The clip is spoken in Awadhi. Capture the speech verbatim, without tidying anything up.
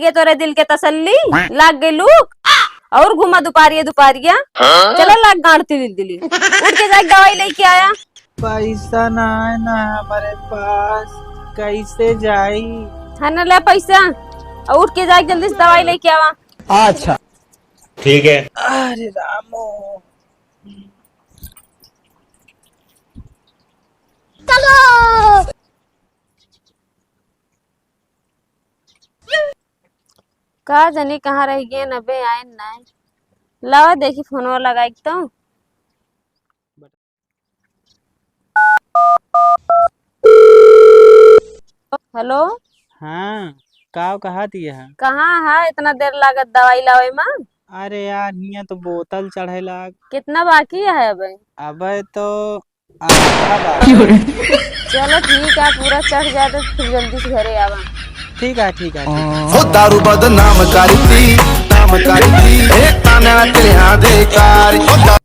के तोरे दिल के तसल्ली, लाग गई लूक। और घूमा दुपारिया दुपारिया। हाँ? चला लाग गांड तिलिल दिली। उठ के जाके दवाई लेके आया। पैसा ना है ना हमारे पास, कैसे जाई? है ना, ले पैसा। और उठ के जाके जल्दी से दवाई लेके आवा। अच्छा। ठीक है। अरे रामो। चलो। का जानी कहाँ रह गए, अबे आए नाय। लावा देखी फोनवा लगाई तो। हेलो। हाँ, का कहा दिया है? कहाँ है, इतना देर लागत दवाई लावे में? अरे यार, हियाँ तो बोतल चढ़े लाग। कितना बाकी है अबे? अबे तो आधा बा। चलो ठीक है, पूरा चढ़ जाए तो फिर जल्दी से घरे आवा। ठीक है, ठीक है, ठीक है। हो दारू बदनाम करती, नाम करती, एक ताना तेरे आधे कारी।